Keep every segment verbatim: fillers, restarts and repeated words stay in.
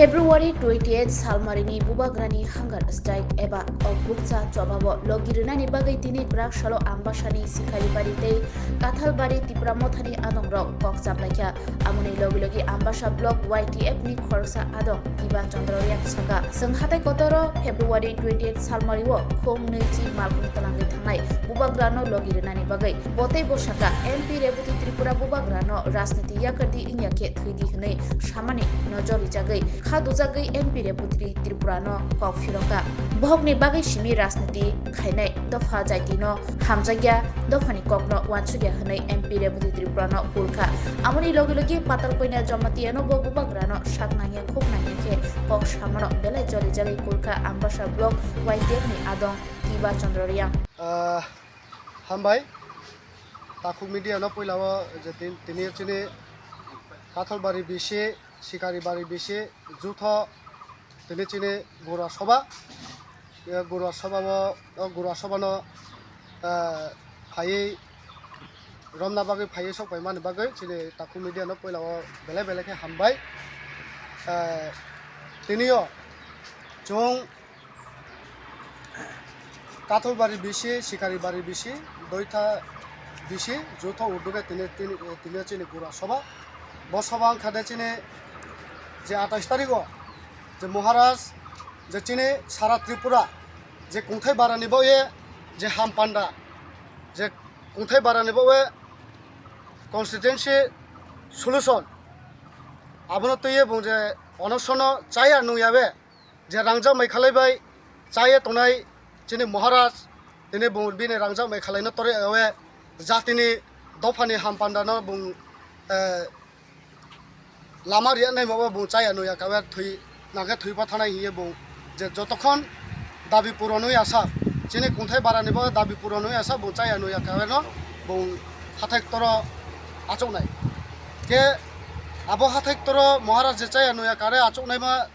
February twenty eight salmarini bubagrani hunger strike eba kok bukcha chobao logi rwnani bagwi tini kwrak salo Ambasani Sikaribari tei Kathalbari Tipra Mothani adongrok kok chaplaikha. Amoni logi logi Ambasa Block Y T F ni khoroksa adong Tiba Chandra Reang saka, chwng hatai kotoro February twenty eight salmario khung nwi chi malkhung twlangwi thangnai bubagrano logi rwnani bagwi. Bo tei bo saka, M P Reboti Tripura bubagrano rajniti yakardi wngya khe thwidi hwnwi samani nojor rijagwi kha dujagwi M P Reboti Tripurano kok phirokha. Bohokni bagwi simi rajniti khainai dopha jaitino hamjakya, dophani kokno uansukya hwnwi M P Reboti Tripurano kulkha. Amoni logi logi Patalkoina Jamatia no bo bubagrano sak nangya khuk nangya khe kok samano belai joli jagwi kulkha Ambasa Block Y T F ni adong Tiba Chandra Reang. Ah, hambai. Takhuk media no puila o je tin-, tini chini Kathalbari bisi, Sikaribari bisi, jutho tini chini Gurwa Soba. Ye Gurwa Soba o, o Gurwa Soba no, ah, phaiwi romna bagwi phaiwi sok paimani bagwi chini Takhuk media no puila o belai belai khe hambai. Ah, tini o chwng Kathalbari bisi, Sikaribari bisi, Doitha bisi, jutho udduge tini, tini, tini chini Gurwa Soba. Bo soba wngkha de chini je atais tarikh o je Maharaj je chini sara Tripura je kungthai barani bo ye je hampanda je kungthai barani bo ye constituency solution abono twiwi bung je onosono chaya nungya be je rangjak mai khalai bai chaya tongnai chini Maharaj tini bung bini rangjak mai khalai no torwi awe jatini dophani hampanda no bung, eh, lama riya nai mabo bung chaya nuya kawe thui nangkhe thwi pathanai hiye bung je jotokhon dabi puron wi asa chini kungthai barani bo dabi puron wi asa bung chaya nuya kawe no bung hathai toro achuknai. Ke abo hathai toro Maharaj je chaya nuya kare achuknai ma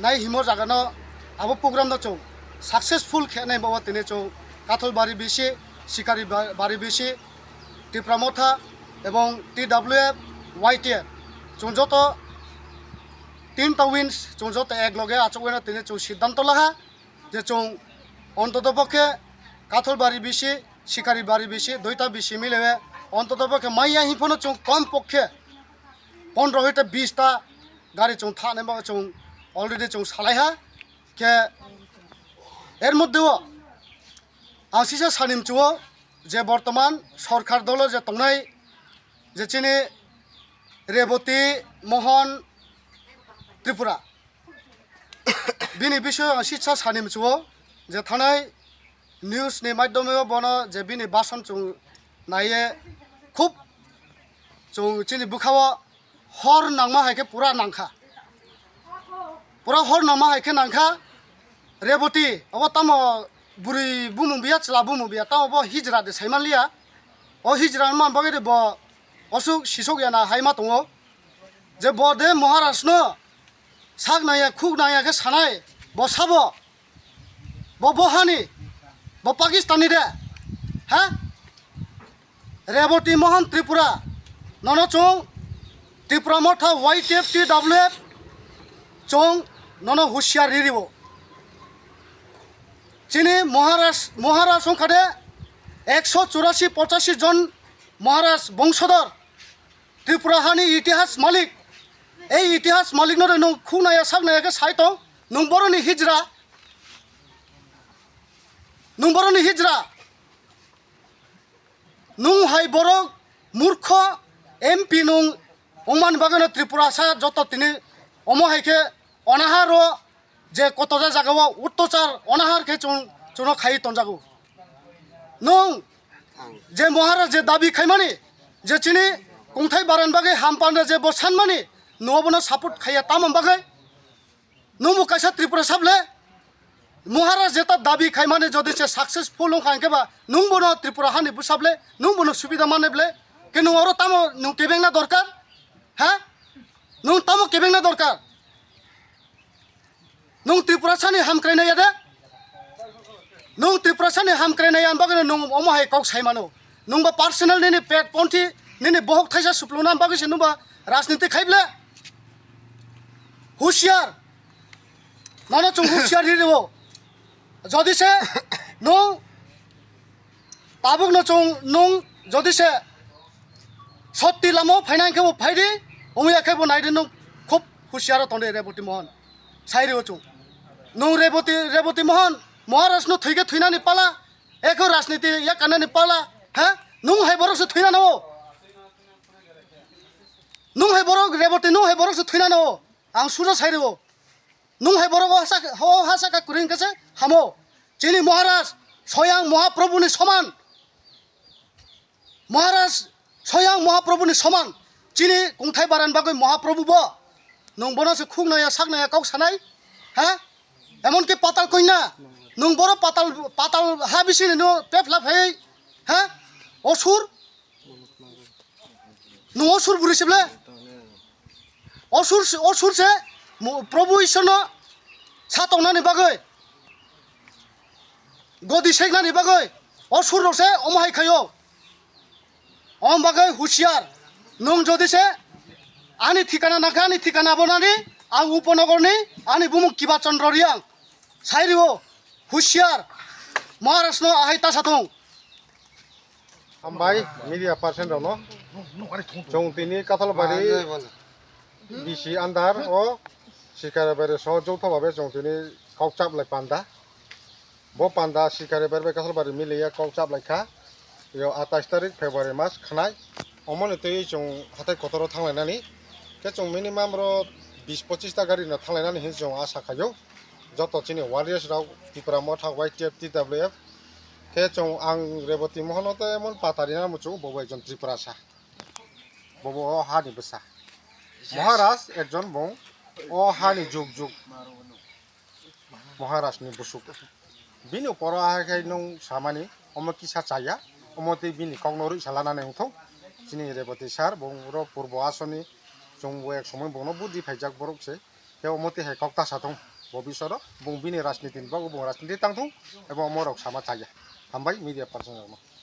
nai himo jaga no abo program no chwng successful khe nai bo tini chwng Kathalbari bisi, Sikari ba-, bari bisi, Tipra Motha ebong T W F, Y T F chwng joto tinta wings chwng joto ek loge achuk wena tini chwng siddhanto laha je chwng ontoto pokhe Kathalbari bisi, Sikaribari bisi, Doitha bisi milewe ontoto pokhe maya hinphano chwng kom pokhe pondro hoite bis ta gari chwng thani ba chwng already chwng salai ha. Khe er moddhe o ang sisa sani mchuo je bortoman sorkar dolo je tongnai je chini Reboti Mohon Tripura bini bisoyo ang sisa sani mchuo je thanai news ni maidhyome o bono je bini bason chwng naiye khub chwng chini bwkhao hor nangma hai khe pura nangkha. Pura hor nangma hai khe nangkha. Reboti, abo tamo bwrwi bumung biya, chwla bumung biya, tamo bo hijra de saiman liya. O hijra man bagwi de bo osuk sisok yana hai ma tongo. Je bo de Maharaj no sak naya, khuk naya khe sanai, bo sabo. Bo, bo hani? Bo Pakistani de? Ha? Reboti Mohan Tripura. Nono chwng Tripura Motha Y T F T W F chwng nono husiar ririwo. Chini Maharaj, Maharaj wngkha de ekso churasi pochashi jon Maharaj bongsodur. Tripura hani itihas malik. Ei itihas malik no de nwng khuk naya sak naya khe sai tong. Nwng boroni hijra. Nwng boroni hijra. Nwng hai borok murkho M P nwng wngmani bagwino Tripura sa joto tini omo hai khe onaharo je kotoja jagao uttochar onahar khe chwng, chwngno khaiwi tonjago. Nwng je Maharaj je dabi khaimani je chini kungthai baran bagwi hampanda je bo sanmani nwng bono support khaiya tamo bagwi? Nwng bo kaisa Tripura sable? Maharaj jeta dabi khaimani jodi se successful wngkha hwnkhe ba nwng bono Tripura hani bwsable, nwng bono subida mane ble? Ke nwng oro tamo nwng kebengna dorkar? Ha? Nwng tamo kebengna dorkar? Nwng Tripura sani hamkrai naiya de? Nwng Tripura sani hamkrai naiya bagwi nwng omo hai kok sai mano. Nwng ba personal nini pet ponthi, nini bohok thaisa supluna bagwi se nwng ba rajniti khai ble? Husiar, nono chwng husiar ri rwo. Jodi se nwng tabuk no chwng nwng jodi se sotti lama o phaina hwnkhe bo phai di, wngya khe bo nai di, nwng khub husiar o tong di Reboti Mohan. Sai rwo chwng. Nwng Reboti, Reboti Mohan Maharaj no thwikhe thwinani pala, ekho rajniti ya kanani pala, ha? Nwng hai borok se thwinano. Nwng hai borok Reboti, nwng hai borok se thwinano. Ang sujo sai rwo. Nwng hai borok o hasa, o hasa ka kwrwi hwnkhe se hamo. Chini Maharaj Soyang Mahaprabhu ni soman. Maharaj Soyang Mahaprabhu ni soman. Chini kungthai baran bagwi Mahaprabhu bo. Nwng bono se khuk naya, sak naya, kok sanai. Ha? Emon ki patal koina. Nwng boro patal, patal ha bisini no tep lap hai. Ha? Osur. Nwng osur bwrwi se ble? Osur, osur se mo-, Prabhu Ishwarno sa tongnani bagwi, godi seknani bagwi osur rok se omo hai khaio. Om bagwi husiar, nwng jodi se ani thikana nangkha, ani thikana abo nani, ang Upanogorni, ani bumung Kiba Chandra Reang. Sai rwo, husiar, Maharaj no ahai ta sa thung. Hambai media person rokno. Chwng tini Kathalbari B C under o Sikarebari so joutho babe chwng tini kok chap lai panda. Bo panda Sikarebari bai Kathalbari miliya kok chap lai kha. Yo atais tarik February mas khnai. Omoni twi chwng hatai kotoro thanglainani. Khe chwng minimum ro bis pochis ta gari no thanglainani hin chwng asa khaio. Joto chini warriors rok Tipra Motha, Y T F, T W F. Khe chwng ang Reboti Mohono tei emon patari na muchung, bobo ekjon Tripurasa. Bobo o hani bwsa. Maharaj ekjon bung o hani juk juk Maharaj ni busuk. Bini uporo ahai khai nwng samani omo kisa chaya, omo tei bini kokno rwi salanani wngthok. Chini Reboti sir, bung ro purbo asoni chwng bo ek somoi bungno budi phaijak borok se. Tei omo twi hai kok ta sa thung, bo bisoro bung bini rajniti ni bagwi bung rajniti tang thung, ebo omo rok sama chaya. Hambai media person rokno.